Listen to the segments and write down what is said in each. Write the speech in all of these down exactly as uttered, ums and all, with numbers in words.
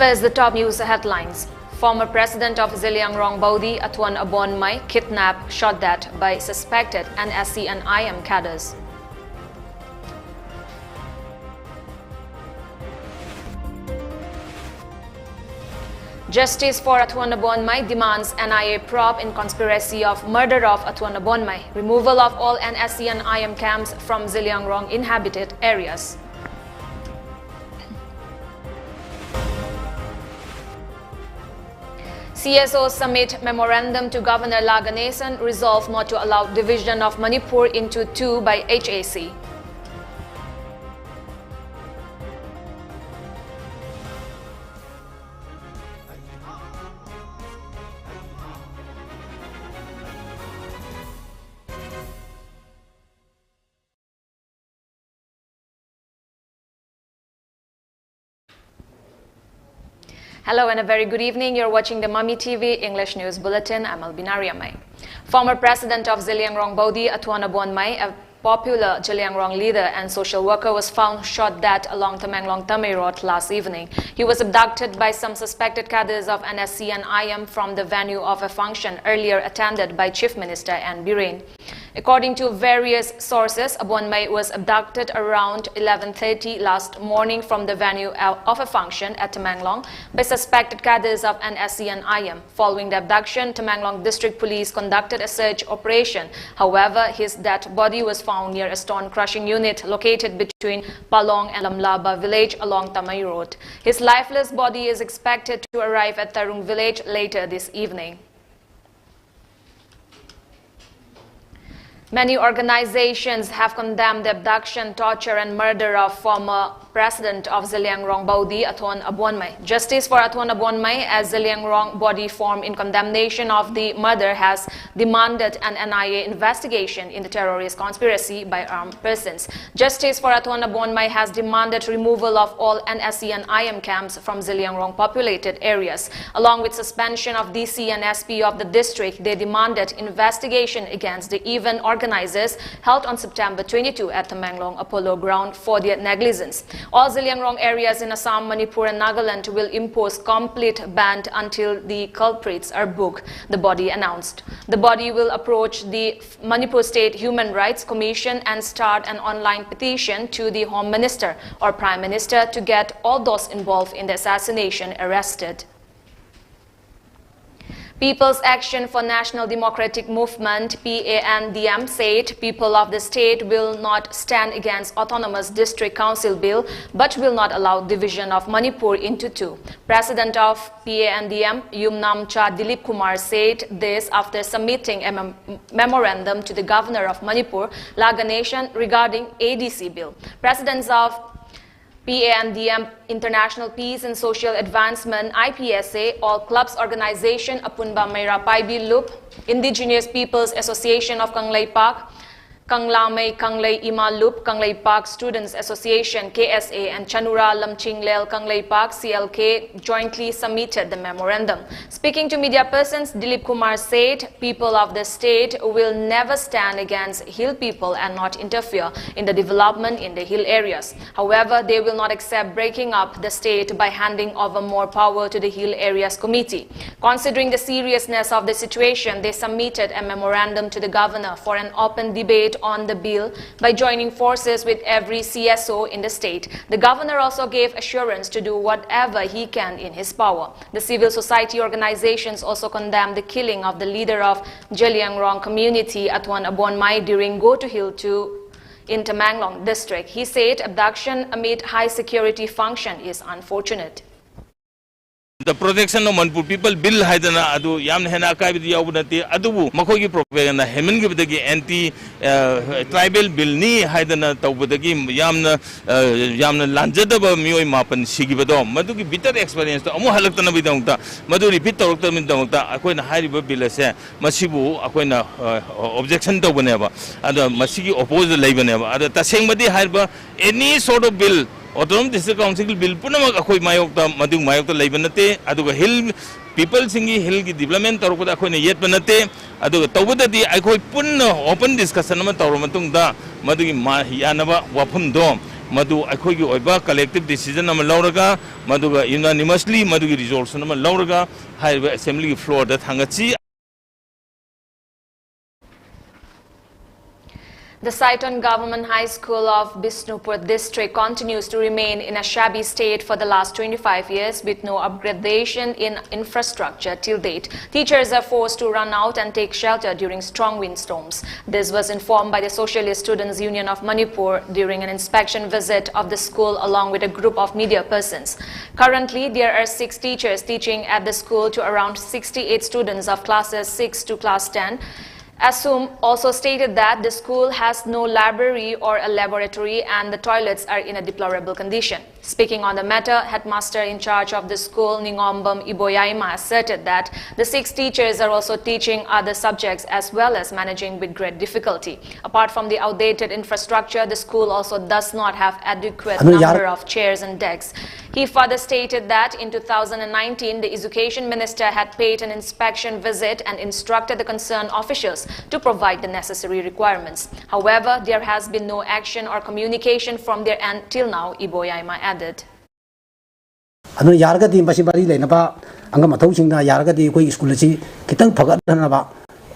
First, the top news headlines. Former President of Zeliangrong Baudi, Athuan Abonmai, kidnapped, shot dead by suspected N S C N I M cadres. Justice for Athuan Abonmai demands N I A probe in conspiracy of murder of Athuan Abonmai. Removal of all N S C N I M camps from Zeliangrong inhabited areas. C S O submit memorandum to Governor La Ganesan, resolve not to allow division of Manipur into two by H A C. Hello and a very good evening. You're watching the Mami T V English News Bulletin. I'm Albina Riamai. Former President of Zeliangrong Baudi, Athuan Abonmai, a popular Zeliangrong leader and social worker, was found shot dead along Tamenglong Tamei Road last evening. He was abducted by some suspected cadres of N S C N I M from the venue of a function earlier attended by Chief Minister N Biren. According to various sources, Abonmai was abducted around eleven thirty last morning from the venue of a function at Tamenglong by suspected cadres of N S C N I M. Following the abduction, Tamenglong District Police conducted a search operation. However, his dead body was found near a stone crushing unit located between Palong and Lamlaba village along Tamei Road. His lifeless body is expected to arrive at Tarung village later this evening. Many organizations have condemned the abduction, torture and murder of former President of Zeliangrong Baudi, Athuan Abonmai. Justice for Athuan Abonmai, as Zeliangrong body formed in condemnation of the murder, has demanded an N I A investigation in the terrorist conspiracy by armed persons. Justice for Athuan Abonmai has demanded removal of all N S C N I M camps from Zeliangrong populated areas. Along with suspension of D C and S P of the district, they demanded investigation against the event organizers held on September twenty-two at Tamenglong Apollo Ground for their negligence. All Zeliangrong areas in Assam, Manipur and Nagaland will impose complete ban until the culprits are booked, the body announced. The body will approach the Manipur State Human Rights Commission and start an online petition to the Home Minister or Prime Minister to get all those involved in the assassination arrested. People's Action for National Democratic Movement, PANDM, said people of the state will not stand against Autonomous District Council Bill but will not allow division of Manipur into two. President of PANDM, Yumnamcha Dilip Kumar, said this after submitting a mem- memorandum to the Governor of Manipur, La Ganesan, regarding ADC Bill. Presidents of PANDM, International Peace and Social Advancement, IPSA, All Clubs Organization, Apunba Meira Paibi Lup, Indigenous Peoples Association of Kangleipak, Kanglamei Kanglei Ima Lup, Kangleipak Students Association, KSA, and Chanura Lamchinglel Kangleipak, CLK, jointly submitted the memorandum. Speaking to media persons, Dilip Kumar said people of the state will never stand against hill people and not interfere in the development in the hill areas. However, they will not accept breaking up the state by handing over more power to the Hill Areas Committee. Considering the seriousness of the situation, they submitted a memorandum to the governor for an open debate on the bill by joining forces with every C S O in the state. The governor also gave assurance to do whatever he can in his power. The civil society organizations also condemned the killing of the leader of Zeliangrong community, Atuan Abonmai, during go to hill to in Tamenglong district. He said abduction amid high security function is unfortunate. The Protection of Manipur People Bill ꯍꯥꯏꯗꯅ ꯑꯗꯨ ꯌꯥꯝꯅ ꯍꯦꯟꯅ ꯑꯀꯥꯏꯕꯗꯤ ꯌꯥꯎꯕ ꯅꯠꯇꯦ, ꯑꯗꯨꯕꯨ ꯃꯈꯣꯏꯒꯤ propaganda ꯍꯦꯟꯃꯟꯈꯤꯕꯗꯒꯤ anti tribal bill ꯅꯤ ꯍꯥꯏꯗꯅ ꯇꯧꯕꯗꯒꯤ ꯌꯥꯝꯅ ꯌꯥꯝꯅ ꯂꯥꯟꯖꯗꯕ ꯃꯤꯑꯣꯏ ꯃꯥꯄꯟ ꯁꯤꯈꯤꯕꯗꯣ, ꯃꯗꯨꯒꯤ bitter experience ꯇꯣ ꯑꯃꯨꯛ ꯍꯜꯂꯛꯇꯅꯕꯒꯤꯗꯃꯛꯇ, ꯃꯗꯨ repeat ꯇꯧꯔꯛꯇꯅꯕꯒꯤꯗꯃꯛꯇ ꯑꯩꯈꯣꯏꯅ ꯍꯥꯏꯔꯤꯕ bill ꯑꯁꯦ ꯃꯁꯤꯕꯨ ꯑꯩꯈꯣꯏꯅ objection ꯇꯧꯕꯅꯦꯕ꯫ ꯑꯗꯣ ꯃꯁꯤꯒꯤ oppose ꯗ ꯂꯩꯕꯅꯦꯕ꯫ ꯑꯗꯣ ꯇꯁꯦꯡꯕꯗꯤ ꯍꯥꯏꯔꯤꯕ any sort of bill Autonomous District Council Bill ꯄꯨꯝꯅꯃꯛ ꯑꯩꯈꯣꯏ ꯃꯥꯌꯣꯛꯇ, ꯃꯗꯨ ꯃꯥꯌꯣꯛꯇ ꯂꯩꯕ ꯅꯠꯇꯦ꯫ ꯑꯗꯨꯒ hill peopleꯁꯤꯡꯒꯤ hillꯒꯤ development ꯇꯧꯔꯛꯄꯗ ꯑꯩꯈꯣꯏꯅ ꯌꯦꯠꯄ ꯅꯠꯇꯦ꯫ ꯑꯗꯨꯒ ꯇꯧꯕꯗꯗꯤ ꯑꯩꯈꯣꯏ ꯄꯨꯟꯅ open discussion ꯑꯃ ꯇꯧꯔꯕ ꯃꯇꯨꯡꯗ ꯃꯗꯨꯒꯤ ꯃꯥ-, ꯌꯥꯅꯕ ꯋꯥꯐꯝꯗꯣ ꯃꯗꯨ ꯑꯩꯈꯣꯏꯒꯤ ꯑꯣꯏꯕ collective decision ꯑꯃ ꯂꯧꯔꯒ, ꯃꯗꯨꯒ unanimously ꯃꯗꯨꯒꯤ resolution ꯑꯃ ꯂꯧꯔꯒ ꯍꯥꯏꯔꯤꯕ assemblyꯒꯤ floorꯗ ꯊꯥꯡꯒꯠꯁꯤ꯫ The Saiton Government High School of Bishnupur District continues to remain in a shabby state for the last twenty-five years, with no upgradation in infrastructure till date. Teachers are forced to run out and take shelter during strong windstorms. This was informed by the Socialist Students Union of Manipur during an inspection visit of the school along with a group of media persons. Currently, there are six teachers teaching at the school to around sixty-eight students of classes six to class ten. Asum also stated that the school has no library or a laboratory and the toilets are in a deplorable condition. Speaking on the matter, headmaster in charge of the school, Ningombam Iboyaima, asserted that the six teachers are also teaching other subjects as well as managing with great difficulty. Apart from the outdated infrastructure, the school also does not have adequate number of chairs and desks. He further stated that in two thousand nineteen, the education minister had paid an inspection visit and instructed the concerned officials to provide the necessary requirements. However, there has been no action or communication from their end till now, Iboyaima added. ꯑꯗꯨꯅ ꯌꯥꯔꯒꯗꯤ ꯃꯁꯤ ꯃꯔꯤ ꯂꯩꯅꯕ ꯑꯉꯝ ꯑꯊꯧꯁꯤꯡꯅ ꯌꯥꯔꯒꯗꯤ ꯑꯩꯈꯣꯏ school ꯑꯁꯤ ꯈꯤꯇꯪ ꯐꯒꯠꯍꯟꯅꯕ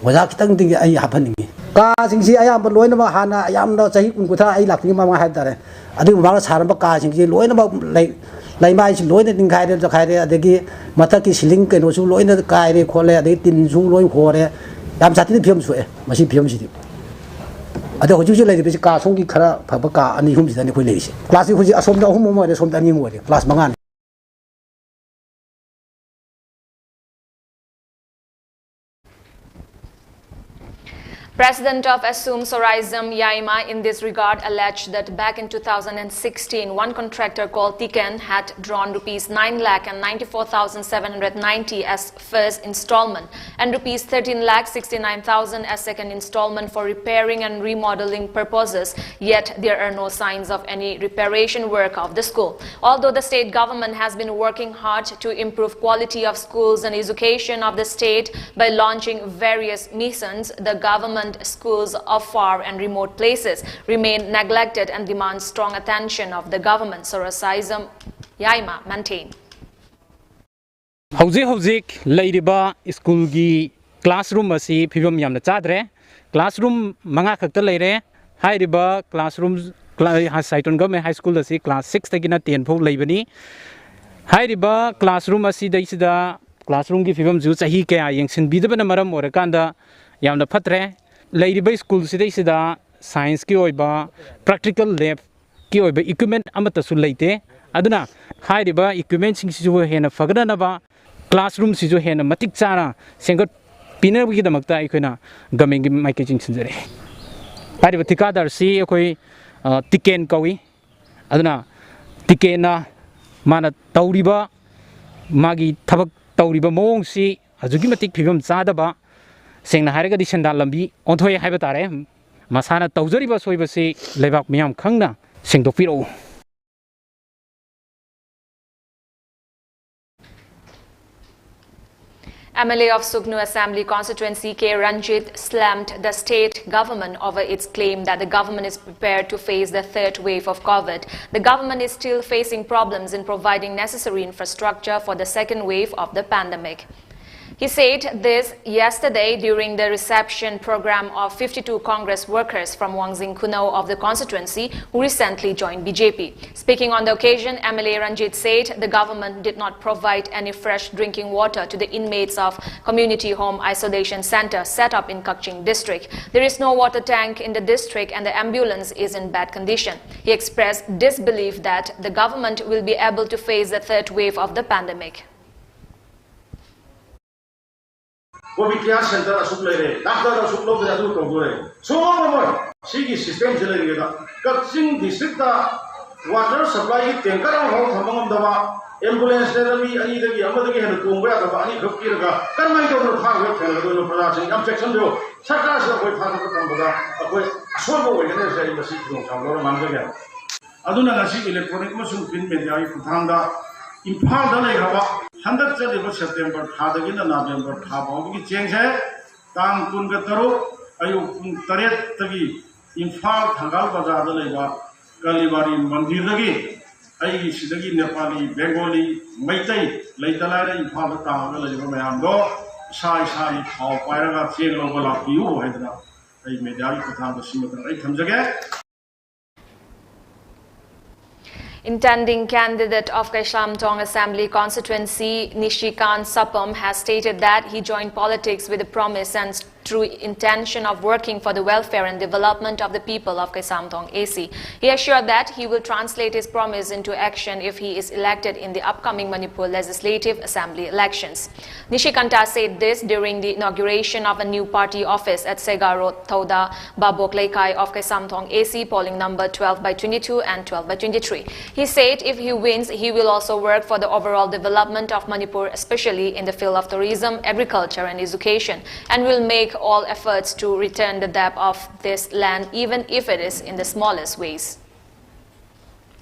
ꯑꯣꯖꯥ ꯈꯤꯇꯪꯗꯤ ꯑꯩ ꯍꯥꯞꯍꯟꯅꯤꯡꯉꯤ꯫ ꯀꯥꯁꯤꯡꯁꯤ ꯑꯌꯥꯝꯕ ꯂꯣꯏꯅꯃꯛ ꯍꯥꯟꯅ ꯌꯥꯝꯅ ꯆꯍꯤ ꯀꯨꯟ ꯀꯨꯟꯊ꯭ꯔꯥ ꯑꯩ ꯂꯥꯛꯇ꯭ꯔꯤꯉꯩ ꯃꯃꯥꯡ ꯍꯥꯏꯕ ꯇꯥꯔꯦ, ꯑꯗꯨꯒꯤ ꯃꯃꯥꯡꯗ ꯁꯥꯔꯝꯕ ꯀꯥꯁꯤꯡꯁꯤ ꯂꯣꯏꯅꯃꯛ ꯂꯩ-, ꯂꯩꯃꯥꯏꯁꯤ ꯂꯣꯏꯅ ꯅꯤꯡꯈꯥꯏꯔꯦ, ꯆꯈꯥꯏꯔꯦ, ꯑꯗꯒꯤ ꯃꯊꯛꯀꯤ ceiling ꯀꯩꯅꯣꯁꯨ ꯂꯣꯏꯅ ꯀꯥꯏꯔꯦ ꯈꯣꯠꯂꯦ, ꯑꯗꯒꯤ ꯇꯤꯟꯁꯨ ꯂꯣꯏ ꯍꯣꯔꯦ꯫ ꯌꯥꯝ ꯁꯥꯊꯤꯅ ꯐꯤꯕꯝ ꯁꯣꯛꯑꯦ ꯃꯁꯤ ꯐꯤꯕꯝꯁꯤꯗꯤ꯫ ꯑꯗꯣ ꯍꯧꯖꯤꯛ ꯍꯧꯖꯤꯛ ꯂꯩꯔꯤꯕꯁꯤ ꯀꯥ ꯁꯣꯝꯒꯤ ꯈꯔ ꯐꯕ ꯀꯥ ꯑꯅꯤ ꯑꯍꯨꯝꯁꯤꯗꯅꯤ ꯑꯩꯈꯣꯏ ꯂꯩꯔꯤꯁꯦ꯫ ꯀ꯭ꯂꯥꯁꯁꯤ ꯍꯧꯖꯤꯛ ꯑꯁꯣꯝꯗ ꯑꯍꯨꯝ ꯑꯃ ꯑꯣꯏꯔꯦ, ꯁꯣꯝꯗ ꯑꯅꯤ ꯑꯃ ꯑꯣꯏꯔꯦ, ꯀ꯭ꯂꯥꯁ ꯃꯉꯥꯅꯤ꯫ President of Asum, Soraizam Yaima, in this regard alleged that back in two thousand sixteen, one contractor called Tiken had drawn rupees nine lakh and ninety-four thousand seven hundred ninety as first installment and rupees thirteen lakh sixty-nine thousand as second installment for repairing and remodeling purposes. Yet there are no signs of any reparation work of the school. Although the state government has been working hard to improve quality of schools and education of the state by launching various missions, the government schools of far and remote places remain neglected and demand strong attention of the government, Soraizam Yaima maintained. ꯍꯧꯖꯤꯛ ꯍꯧꯖꯤꯛ ꯂꯩꯔꯤꯕ ꯁ꯭ꯀꯨꯜꯒꯤ classroom ꯑꯁꯤ ꯐꯤꯕꯝ ꯌꯥꯝꯅ ꯆꯥꯗ꯭ꯔꯦ꯫ Classroom ꯃꯉꯥ ꯈꯛꯇ ꯂꯩꯔꯦ꯫ ꯍꯥꯏꯔꯤꯕ ꯀ꯭ꯂꯥꯁꯔꯨꯝ, ꯁꯥꯏꯇꯣꯟ ꯒꯚꯔꯟꯃꯦꯟ ꯍꯥꯏ ꯁ꯭ꯀꯨꯜ ꯑꯁꯤ ꯀ꯭ꯂꯥꯁ ꯁꯤꯛꯁꯇꯒꯤꯅ ꯇꯦꯟ ꯐꯥꯎ ꯂꯩꯕꯅꯤ꯫ ꯍꯥꯏꯔꯤꯕ ꯀ꯭ꯂꯥꯁꯔꯨꯝ ꯑꯁꯤꯗꯩꯁꯤꯗ ꯀ꯭ꯂꯥꯁꯔꯨꯝꯒꯤ ꯐꯤꯕꯝꯁꯨ ꯆꯍꯤ ꯀꯌꯥ ꯌꯦꯡꯁꯤꯟꯕꯤꯗꯕꯅ ꯃꯔꯝ ꯑꯣꯏꯔꯀꯥꯟꯗ ꯌꯥꯝꯅ ꯐꯠꯇ꯭ꯔꯦ꯫ ꯂꯩꯔꯤꯕ ꯁ꯭ꯀꯨꯜꯁꯤꯗꯩꯁꯤꯗ ꯁꯥꯏꯟꯁꯀꯤ ꯑꯣꯏꯕ ꯄ꯭ꯔꯦꯛꯇꯤꯀꯦꯜ ꯂꯦꯕꯀꯤ ꯑꯣꯏꯕ ꯏꯀ꯭ꯋꯤꯞꯃꯦꯟ ꯑꯃꯠꯇꯁꯨ ꯂꯩꯇꯦ꯫ ꯑꯗꯨꯅ ꯍꯥꯏꯔꯤꯕ ꯏꯀ꯭ꯋꯤꯞꯃꯦꯟꯁꯤꯡꯁꯤꯁꯨ ꯍꯦꯟꯅ ꯐꯒꯠꯅꯅꯕ, ꯀ꯭ꯂꯥꯁꯔꯨꯝꯁꯤꯁꯨ ꯍꯦꯟꯅ ꯃꯇꯤꯛ ꯆꯥꯅ ꯁꯦꯝꯒꯠꯄꯤꯅꯕꯒꯤꯗꯃꯛꯇ ꯑꯩꯈꯣꯏꯅ ꯒꯃꯦꯟꯒꯤ ꯃꯥꯏꯀꯩ ꯆꯤꯡꯁꯤꯟꯖꯔꯤ꯫ ꯍꯥꯏꯔꯤꯕ ꯊꯤꯀꯥꯗꯥꯔꯁꯤ ꯑꯩꯈꯣꯏ, ꯑ, ꯇꯤꯀꯦꯟ ꯀꯧꯏ꯫ ꯑꯗꯨꯅ ꯇꯤꯀꯦꯟꯅ ꯃꯥꯅ ꯇꯧꯔꯤꯕ, ꯃꯥꯒꯤ ꯊꯕꯛ ꯇꯧꯔꯤꯕ ꯃꯑꯣꯡꯁꯤ ꯑꯗꯨꯛꯀꯤ ꯃꯇꯤꯛ ꯐꯤꯕꯝ ꯆꯥꯗꯕ, ꯁꯦꯡꯅ ꯍꯥꯏꯔꯒꯗꯤ ꯁꯦꯟꯗꯥꯟ ꯂꯝꯕꯤ ꯑꯣꯟꯊꯣꯛꯑꯦ ꯍꯥꯏꯕ ꯇꯥꯔꯦ꯫ ꯃꯁꯥꯅ ꯇꯧꯖꯔꯤꯕ ꯑꯁꯣꯏꯕꯁꯤ ꯂꯩꯕꯥꯛ ꯃꯤꯌꯥꯝ ꯈꯪꯅ ꯁꯦꯡꯗꯣꯛꯄꯤꯔꯛꯎ꯫ M L A of Sugnu Assembly Constituency K Ranjit slammed the state government over its claim that the government is prepared to face the third wave of COVID. The government is still facing problems in providing necessary infrastructure for the second wave of the pandemic. He said this yesterday during the reception program of fifty-two Congress workers from Wangjing Khunou of the constituency who recently joined B J P. Speaking on the occasion, M L A Ranjit said the government did not provide any fresh drinking water to the inmates of community home isolation center set up in Kakching district. There is no water tank in the district and the ambulance is in bad condition. He expressed disbelief that the government will be able to face the third wave of the pandemic. Covid care centre ꯑꯁꯨꯛ ꯂꯩꯔꯦ, doctor ꯑꯁꯨꯛ ꯂꯧꯗ꯭ꯔꯦ, ꯑꯗꯨ ꯇꯧꯗꯣꯔꯦ꯫ ꯁꯨꯡꯉꯝ ꯉꯝꯃꯣꯏ꯫ ꯁꯤꯒꯤ ꯁꯤꯁꯇꯦꯝꯁꯤ ꯂꯩꯔꯤꯉꯩꯗ ꯀꯛꯆꯤꯡ district water ꯁꯄ꯭ꯂꯥꯏꯒꯤ tanker ꯑꯃꯐꯥꯎ ꯊꯝꯕ ꯉꯝꯗꯕ, ꯑꯦꯝꯕꯨꯂꯦꯟꯁꯇ ꯃꯤ ꯑꯅꯤꯗꯒꯤ ꯑꯃꯗꯒꯤ ꯍꯦꯟꯅ ꯇꯣꯡꯕ ꯌꯥꯗꯕ ꯑꯅꯤꯈꯛ ꯄꯤꯔꯒ ꯀꯔꯝꯍꯥꯏꯅ ꯇꯧꯗꯅ ꯊꯥꯡꯒ ꯊꯦꯡꯅꯒꯗꯣꯏꯅꯣ? ꯄ꯭ꯔꯖꯥꯁꯤꯡ ꯌꯥꯝ ꯆꯦꯛꯁꯤꯟꯕꯤꯌꯨ꯫ ꯁꯔꯀꯥꯔꯁꯤꯗ ꯑꯩꯈꯣꯏ ꯊꯥꯗꯣꯛꯄ ꯊꯝꯕꯗ ꯑꯩꯈꯣꯏ ꯑꯁꯣꯏꯕ ꯑꯣꯏꯒꯅꯤ ꯍꯥꯏꯕꯁꯦ ꯑꯩ ꯉꯁꯤ ꯈꯨꯗꯣꯡꯆꯥꯕ ꯂꯧꯔ ꯉꯥꯡꯖꯒꯦ꯫ ꯑꯗꯨꯅ ꯉꯁꯤ ꯏꯂꯦꯛꯇ꯭ꯔꯣꯅꯤꯛ ꯑꯃꯁꯨꯡ ꯄ꯭ꯔꯤꯟ ꯃꯦꯗꯤꯌꯥꯒꯤ ꯈꯨꯠꯊꯥꯡꯗ ꯏꯝꯐꯥꯜꯗ ꯂꯩꯈ꯭ꯔꯕ ꯍꯟꯗꯛ ꯆꯠꯂꯤꯕ ꯁꯦꯞꯇꯦꯝꯕꯔ ꯊꯥꯗꯒꯤꯅ ꯅꯕꯦꯝꯕꯔ ꯊꯥ ꯐꯥꯎꯕꯒꯤ ꯆꯦꯡꯁꯦ ꯇꯥꯡ ꯀꯨꯟꯒ ꯇꯔꯨꯛ ꯑꯌꯨꯛ ꯄꯨꯡ ꯇꯔꯦꯠꯇꯒꯤ ꯏꯝꯐꯥꯜ ꯊꯪꯒꯥꯜ ꯕꯖꯥꯔꯗ ꯂꯩꯕ ꯀꯂꯤꯕꯥꯔꯤ ꯃꯟꯗꯤꯔꯗꯒꯤ ꯑꯩꯒꯤ ꯁꯤꯗꯒꯤ ꯅꯦꯄꯥꯂꯤ, ꯕꯦꯡꯒꯣꯂꯤ, ꯃꯩꯇꯩ ꯂꯩꯇ ꯂꯥꯏꯔ ꯏꯝꯐꯥꯜꯗ ꯇꯥꯔꯒ ꯂꯩꯔꯤꯕ ꯃꯌꯥꯝꯗꯣ ꯏꯁꯥ ꯏꯁꯥꯒꯤ ꯊꯥꯎ ꯄꯥꯏꯔꯒ ꯆꯦꯡ ꯂꯧꯕ ꯂꯥꯛꯄꯤꯌꯨ ꯍꯥꯏꯗꯅ ꯑꯩ ꯃꯦꯗꯤꯌꯥꯒꯤ ꯈꯨꯠꯊꯥꯡꯗ ꯁꯤꯃꯇꯪ ꯑꯩ ꯊꯝꯖꯒꯦ꯫ Intending candidate of Kaisamthong Assembly Constituency, Nishikant Sapam, has stated that he joined politics with the promise and true intention of working for the welfare and development of the people of Kaisamthong A C. He assured that he will translate his promise into action if he is elected in the upcoming Manipur Legislative Assembly elections. Nishikanta said this during the inauguration of a new party office at Sega Road, Thouda, Babok Leikai of Kaisamthong A C, polling number twelve by twenty-two and twelve by twenty-three. He said if he wins, he will also work for the overall development of Manipur, especially in the field of tourism, agriculture, and education, and will make all efforts to return the debt of this land, even if it is in the smallest ways.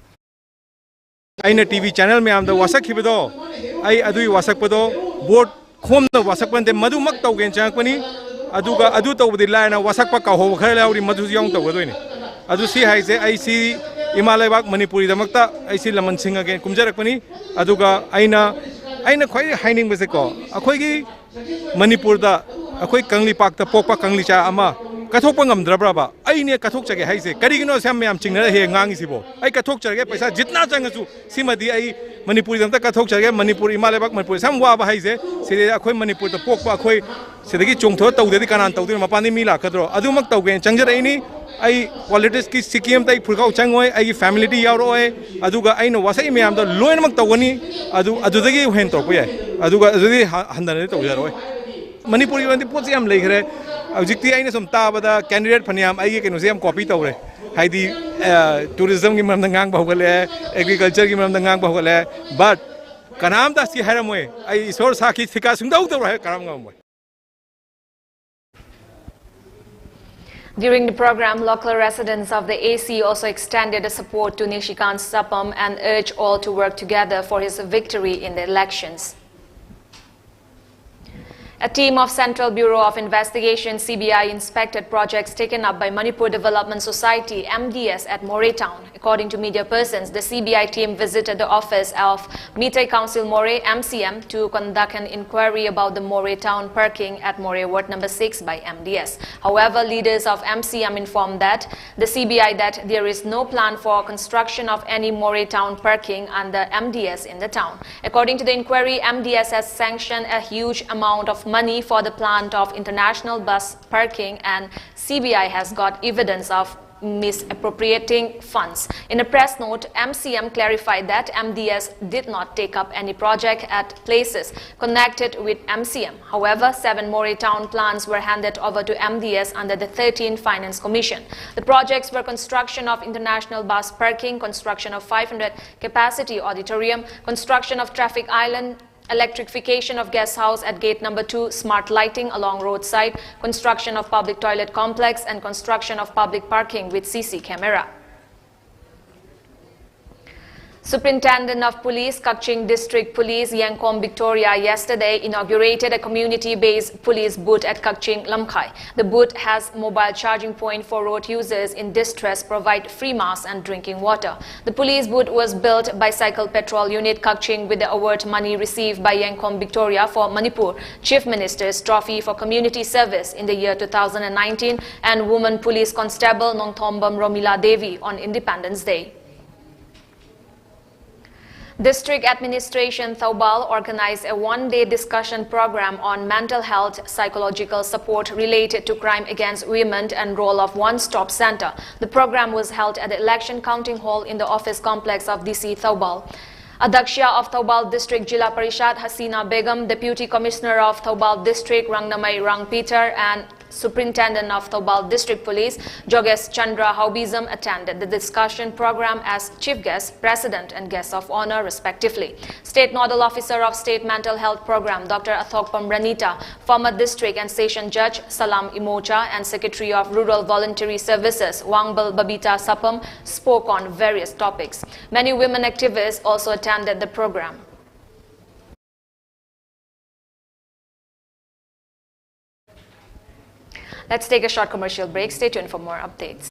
ꯑꯩꯅ T V channel ꯃꯌꯥꯝꯗ ꯋꯥꯁꯛꯈꯤꯕꯗꯣ, ꯑꯩ ꯑꯗꯨꯒꯤ ꯋꯥꯁꯛꯄꯗꯣ boat ꯈꯣꯝꯅ ꯋꯥꯁꯛꯄ ꯅꯠꯇꯦ, ꯃꯗꯨꯃꯛ ꯇꯧꯒꯦꯅ ꯆꯪꯉꯛꯄꯅꯤ꯫ ꯑꯗꯨꯒ ꯑꯗꯨ ꯇꯧꯕꯗꯤ ꯂꯥꯏꯔꯅ ꯋꯥꯁꯛꯄ ꯀꯥꯎꯍꯧꯕ ꯈꯔ ꯌꯥꯎꯔꯤ, ꯃꯗꯨꯁꯨ ꯌꯥꯎꯅ ꯇꯧꯒꯗꯣꯏꯅꯤ꯫ ꯑꯗꯨ ꯁꯤ ꯍꯥꯏꯁꯦ, ꯑꯩ ꯁꯤ ꯏꯃꯥ ꯂꯩꯕꯥꯛ ꯃꯅꯤꯄꯨꯔꯤꯗꯃꯛꯇ ꯑꯩ ꯁꯤ ꯂꯃꯟ ꯁꯤꯡꯉꯒꯦꯅ ꯀꯨꯝꯖꯔꯛꯄꯅꯤ꯫ ꯑꯗꯨꯒ ꯑꯩꯅ ꯑꯩꯅ ꯈ꯭ꯋꯥꯏꯗꯒꯤ ꯍꯥꯏꯅꯤꯡꯕꯁꯦꯀꯣ, ꯑꯩꯈꯣꯏꯒꯤ ꯃꯅꯤꯄꯨꯔꯗ ꯑꯩꯈꯣꯏ ꯀꯪꯂꯩꯄꯥꯛꯇ ꯄꯣꯛꯄ ꯀꯪꯂꯩꯆꯥ ꯑꯃ ꯀꯠꯊꯣꯛꯄ ꯉꯝꯗ꯭ꯔꯕ꯭ꯔꯕ? ꯑꯩꯅꯦ ꯀꯠꯊꯣꯛꯆꯒꯦ ꯍꯥꯏꯁꯦ꯫ ꯀꯔꯤꯒꯤꯅꯣ ꯑꯁꯤ ꯌꯥꯝ ꯃꯌꯥꯝ ꯆꯤꯡꯅꯔ ꯍꯦꯛ ꯉꯥꯡꯉꯤꯁꯤꯕꯣ? ꯑꯩ ꯀꯠꯊꯣꯛꯆꯔꯒꯦ, ꯄꯩꯁꯥ ꯖꯤꯠꯅ ꯆꯪꯉꯁꯨ꯫ ꯁꯤꯃꯗꯤ ꯑꯩ ꯃꯅꯤꯄꯨꯔꯒꯤꯗꯃꯛꯇ ꯀꯠꯊꯣꯛꯆꯔꯒꯦ꯫ ꯃꯅꯤꯄꯨꯔ, ꯏꯃꯥ ꯂꯩꯕꯥꯛ ꯃꯅꯤꯄꯨꯔ ꯑꯁꯨꯛ ꯌꯥꯝ ꯋꯥꯕ ꯍꯥꯏꯁꯦ, ꯁꯤꯗꯩꯗ ꯑꯩꯈꯣꯏ ꯃꯅꯤꯄꯨꯔꯗ ꯄꯣꯛꯄ ꯑꯩꯈꯣꯏ ꯁꯤꯗꯒꯤ ꯆꯣꯡꯊꯣꯛꯑ ꯇꯧꯗ꯭ꯔꯗꯤ ꯀꯅꯥꯅ ꯇꯧꯗꯣꯏꯅꯣ? ꯃꯄꯥꯟꯗꯒꯤ ꯃꯤ ꯂꯥꯛꯀꯗ꯭ꯔꯣ? ꯑꯗꯨꯃꯛ ꯇꯧꯒꯦꯅ ꯆꯪꯖꯔꯛꯏꯅꯤ꯫ ꯑꯩ ꯄꯣꯂꯤꯇꯤꯛꯁꯀꯤ ꯁꯤꯀꯤ ꯑꯝꯇ ꯑꯩ ꯐꯨꯔꯤꯠꯈꯥꯎ ꯆꯪꯉꯣꯏ, ꯑꯩꯒꯤ ꯐꯦꯃꯤꯂꯤꯗꯤ ꯌꯥꯎꯔꯛꯑꯣꯏ꯫ ꯑꯗꯨꯒ ꯑꯩꯅ ꯋꯥꯁꯛꯏ ꯃꯌꯥꯝꯗꯣ ꯂꯣꯏꯅꯃꯛ ꯇꯧꯒꯅꯤ꯫ ꯑꯗꯨ, ꯑꯗꯨꯗꯒꯤ ꯍꯦꯟꯅ ꯇꯧꯔꯛꯄ ꯌꯥꯏ꯫ ꯑꯗꯨꯒ ꯑꯗꯨꯗꯒꯤ ꯍ-, ꯍꯟꯊꯅꯗꯤ ꯇꯧꯖꯔꯣꯏ꯫ ꯃꯅꯤꯄꯨꯔꯒꯤ ꯑꯣꯏꯅꯗꯤ ꯄꯣꯠꯁꯦ ꯌꯥꯝ ꯂꯩꯈ꯭ꯔꯦ꯫ ꯍꯧꯖꯤꯛꯇꯤ ꯑꯩꯅ ꯁꯨꯝ ꯇꯥꯕꯗ candidate ꯐꯅꯌꯥꯝ ꯑꯩꯒꯤ ꯀꯩꯅꯣꯁꯦ ꯌꯥꯝ copy ꯇꯧꯔꯦ꯫ ꯍꯥꯏꯗꯤ, tourismꯒꯤ ꯃꯔꯝꯗ ꯉꯥꯡꯕ ꯍꯧꯒꯠꯂꯛꯑꯦ, agricultureꯒꯤ ꯃꯔꯝꯗ ꯉꯥꯡꯕ ꯍꯧꯒꯠꯂꯛꯑꯦ꯫ But ꯀꯅꯥꯝꯇ ꯁꯤ ꯍꯥꯏꯔꯝꯃꯣꯏ, ꯑꯩ ꯏꯁꯣꯔ ꯁꯥꯈꯤ ꯊꯤꯀꯥ ꯁꯨꯡꯇꯧ ꯇꯧꯔꯣꯏ ꯍꯥꯏ ꯀꯅꯥꯝ ꯉꯝꯃꯣꯏ꯫ During the program, local residents of the A C also extended a support to Nishikant Sapam and urged all to work together for his victory in the elections. A team of Central Bureau of Investigation, C B I, inspected projects taken up by Manipur Development Society, M D S, at Moreh town. According to media persons, the C B I team visited the office of Meitei Council Moreh, M C M, to conduct an inquiry about the Moreh town parking at Moreh Ward number six by M D S. However, leaders of M C M informed that the C B I that there is no plan for construction of any Moreh town parking under M D S in the town. According to the inquiry, M D S has sanctioned a huge amount of money for the plant of international bus parking, and C B I has got evidence of misappropriating funds. In a press note, M C M clarified that M D S did not take up any project at places connected with M C M. However, seven Moreh town plans were handed over to M D S under the thirteenth Finance Commission. The projects were construction of international bus parking, construction of five hundred capacity auditorium, construction of traffic island, electrification of guest house at gate number two, smart lighting along roadside, construction of public toilet complex, and construction of public parking with C C camera. Superintendent of Police, Kakching District Police, Yangkom Victoria, yesterday inaugurated a community-based police booth at Kakching Lamkhai. The booth has mobile charging point for road users in distress, provide free masks and drinking water. The police booth was built by Cycle Patrol Unit Kakching with the award money received by Yangkom Victoria for Manipur Chief Minister's Trophy for Community Service in the year two thousand nineteen and Woman Police Constable Nongthombam Romila Devi on Independence Day. District Administration Thoubal organized a one-day discussion program on mental health, psychological support related to crime against women and role of One Stop Center. The program was held at the election counting hall in the office complex of D C Thoubal. Adakshya of Thoubal District Jila Parishad Hasina Begum, Deputy Commissioner of Thoubal District Rangnamai Rangpitar, and Superintendent of Thoubal District Police Jogesh Chandra Haubizam attended the discussion program as chief guest, president, and guest of honor, respectively. State Nodal Officer of State Mental Health Program Doctor Athokpam Ranita, former District and Session Judge Salam Imocha, and Secretary of Rural Voluntary Services Wangbal Babita Sapam spoke on various topics. Many women activists also attended the program. Let's take a short commercial break. Stay tuned for more updates.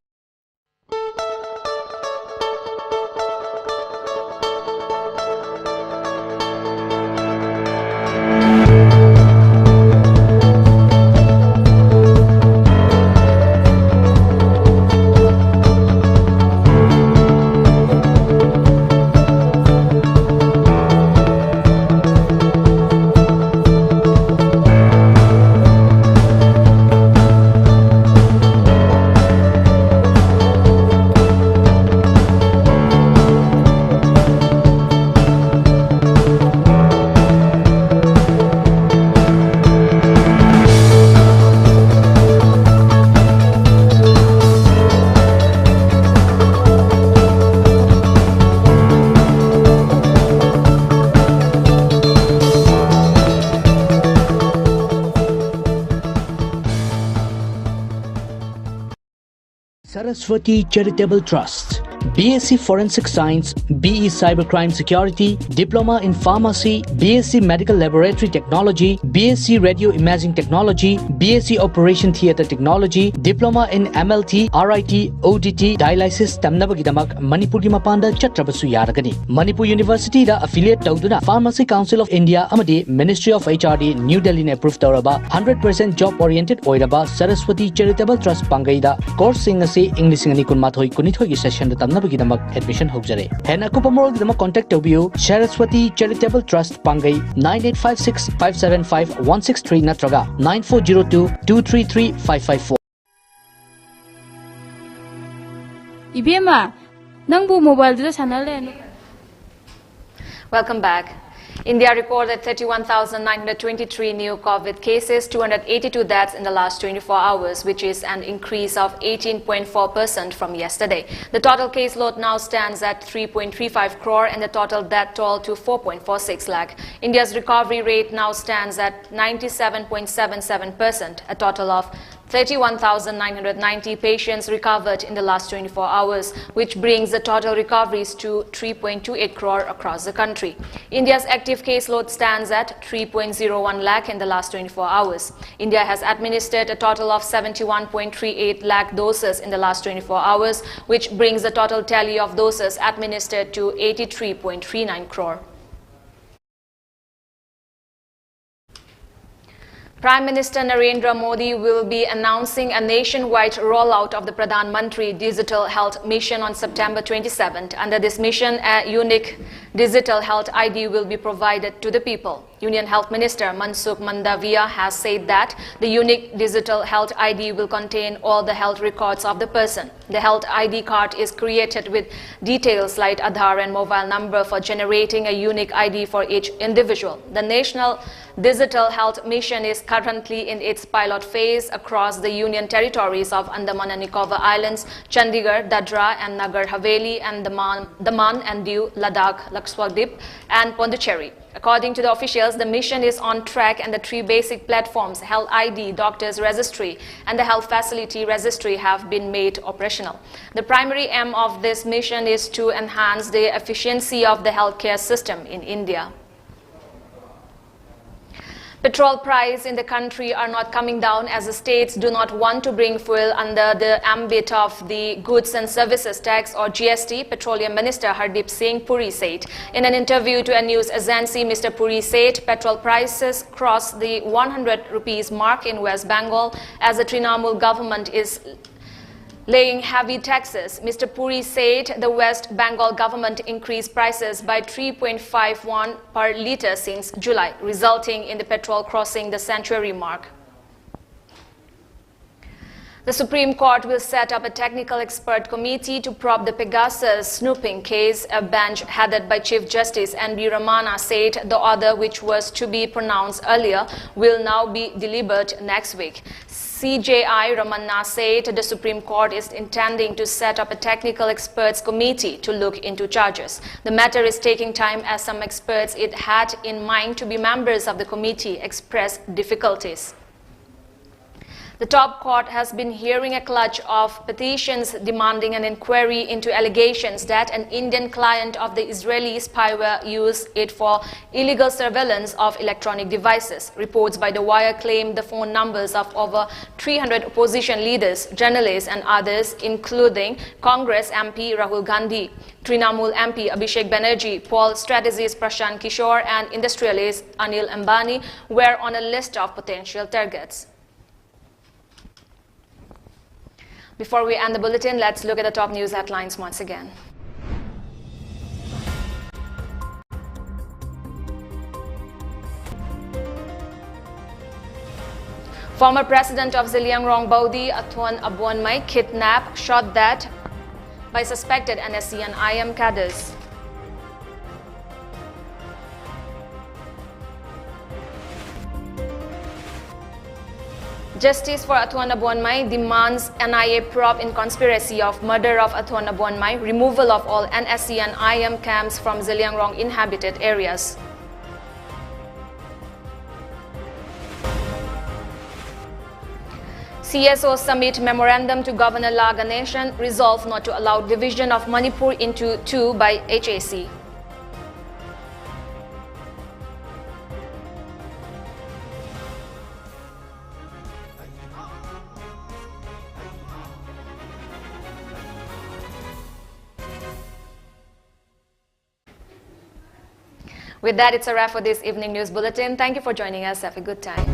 Saraswati Charitable Trust, B S C Forensic Science, B E Cybercrime Security, Diploma in Pharmacy, B S C Medical Laboratory Technology, B S C Radio Imaging Technology, B S C Operation Theatre Technology, Diploma in M L T, R I T, O D T, Dialysis ꯇꯝꯅꯕꯒꯤꯗꯃꯛ ꯃꯅꯤꯄꯨꯔꯒꯤ ꯃꯄꯥꯟꯗ ꯆꯠꯇ꯭ꯔꯕꯁꯨ ꯌꯥꯔꯒꯅꯤ꯫ Manipur University ꯗ affiliate ꯇꯧꯗꯨꯅ Pharmacy Council of India ꯑꯃꯗꯤ Ministry of H R D New Delhi ꯅ approve ꯇꯧꯔꯕ hundred percent job oriented ꯑꯣꯏꯔꯕ Saraswati Charitable Trust ꯄꯥꯡꯒꯩꯗ course ꯁꯤꯡ ꯑꯁꯤ ꯏꯪ ꯂꯤꯁꯤꯡ ꯑꯅꯤ ꯀꯨꯟꯃꯥꯊꯣꯏ ꯀꯨꯟꯅꯤꯊꯣꯏꯒꯤ session ꯗ ꯇꯝꯅꯕꯒꯤꯗꯃꯛ admission ꯍꯧꯖꯔꯦ꯫ ꯍꯦꯟꯅ ꯑꯀꯨꯞꯄ ꯃꯔꯣꯜꯒꯤꯗꯃꯛ contact ꯇꯧꯕꯤꯌꯨ Saraswati Charitable Trust ꯄꯥꯡꯒꯩ nine eight five six five seven five one six three ꯅꯠꯇ꯭ꯔꯒ nine four zero two two three three five five four꯫ ꯏꯕꯦꯝꯃ, ꯅꯪꯕꯨ mobile ꯗꯨꯗ ꯁꯥꯟꯅ ꯂꯩꯔꯅꯨ꯫ Welcome back. India recorded thirty-one thousand nine hundred twenty-three new COVID cases, two hundred eighty-two deaths in the last twenty-four hours, which is an increase of eighteen point four percent from yesterday. The total caseload now stands at three point three five crore and the total death toll to four point four six lakh. India's recovery rate now stands at ninety-seven point seven seven percent. A total of thirty-one thousand nine hundred ninety patients recovered in the last twenty-four hours, which brings the total recoveries to three point two eight crore across the country. India's active caseload stands at three point zero one lakh in the last twenty-four hours. India has administered a total of seventy-one point three eight lakh doses in the last twenty-four hours, which brings the total tally of doses administered to eighty-three point three nine crore. Prime Minister Narendra Modi will be announcing a nationwide rollout of the Pradhan Mantri Digital Health Mission on September twenty-seventh. Under this mission, a unique digital health I D will be provided to the people. Union Health Minister Mansukh Mandaviya has said that the unique digital health I D will contain all the health records of the person. The health I D card is created with details like Aadhaar and mobile number for generating a unique I D for each individual. The National Digital Health Mission is currently in its pilot phase across the Union Territories of Andaman and Nicobar Islands, Chandigarh, Dadra and Nagar Haveli, and Daman, Daman and Diu, Ladakh, Lakshadweep, and Pondicherry. According to the officials, the mission is on track and the three basic platforms, Health I D, Doctors Registry, and the Health Facility Registry, have been made operational. The primary aim of this mission is to enhance the efficiency of the healthcare system in India. Petrol prices in the country are not coming down as the states do not want to bring fuel under the ambit of the Goods and Services Tax, or G S T, Petroleum Minister Hardeep Singh Puri said. In an interview to a news agency, Mister Puri said petrol prices crossed the one hundred rupees mark in West Bengal as the Trinamool government is laying heavy taxes. Mister Puri said the West Bengal government increased prices by three point five one per litre since July, resulting in the petrol crossing the century mark. The Supreme Court will set up a technical expert committee to probe the Pegasus snooping case. A bench headed by Chief Justice N V Ramana said the order, which was to be pronounced earlier, will now be delivered next week. C J I Ramana said the Supreme Court is intending to set up a technical experts committee to look into charges. The matter is taking time as some experts it had in mind to be members of the committee expressed difficulties. The top court has been hearing a clutch of petitions demanding an inquiry into allegations that an Indian client of the Israeli spyware used it for illegal surveillance of electronic devices. Reports by The Wire claim the phone numbers of over three hundred opposition leaders, journalists, and others, including Congress M P Rahul Gandhi, Trinamool M P Abhishek Banerjee, poll strategist Prashant Kishore, and industrialist Anil Ambani, were on a list of potential targets. Before we end the bulletin, let's look at the top news headlines once again. Former President of Zeliangrong Baudi, Athon Abonmai, kidnapped, shot dead by suspected N S C N I M cadres. Justice for Athon Abonmai demands N I A probe in conspiracy of murder of Athon Abonmai, removal of all N S C N I M camps from Zeliangrong inhabited areas. C S O submit memorandum to Governor La Ganesan, resolve not to allow division of Manipur into two by H A C. With that, it's a wrap for this evening news bulletin. Thank you for joining us. Have a good time.